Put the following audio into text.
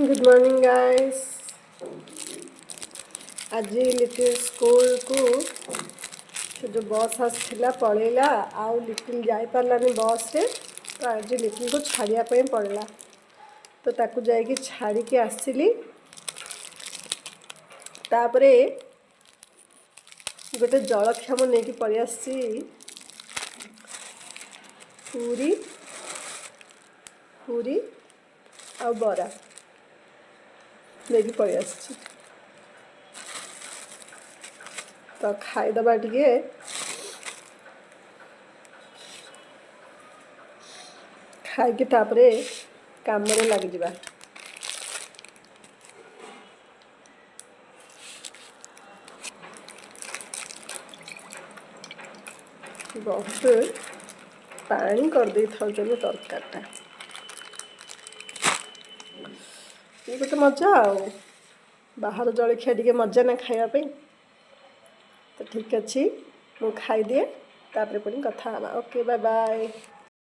Good morning guys. ଆଜି little ସ୍କୁଲକୁ ସେ ଯେଉଁ ବସ୍ ଆସିଥିଲା ପଳେଇଲା, ଆଉ ଲିଟିଲ୍ ଯାଇପାରିଲାନି ବସ୍ରେ। ତ ଆଜି ଲିଟିଲ୍କୁ ଛାଡ଼ିବା ପାଇଁ ପଡ଼ିଲା, ତ ତାକୁ ଯାଇକି ଛାଡ଼ିକି ଆସିଲି। ତାପରେ ଗୋଟେ ଜଳଖିଆ ମୁଁ ନେଇକି ପଳେଇ ଆସିଛି, ପୁରୀ ପୁରୀ ଆଉ ବରା ନେଇକି ପଳେଇ ଆସିଛି। ତ ଖାଇଦେବା ଟିକେ। ଖାଇକି ତାପରେ କାମରେ ଲାଗିଯିବା। ବହୁତ ପାଣି କରିଦେଇଥାଉଛନ୍ତି ତରକାରୀଟା। ଇଏ ଗୋଟେ ମଜା, ଆଉ ବାହାର ଜଳଖିଆ ଟିକେ ମଜା ନା ଖାଇବା ପାଇଁ। ତ ଠିକ୍ ଅଛି, ମୁଁ ଖାଇଦିଏ, ତାପରେ ପୁଣି କଥା ହେବା। Okay, bye bye.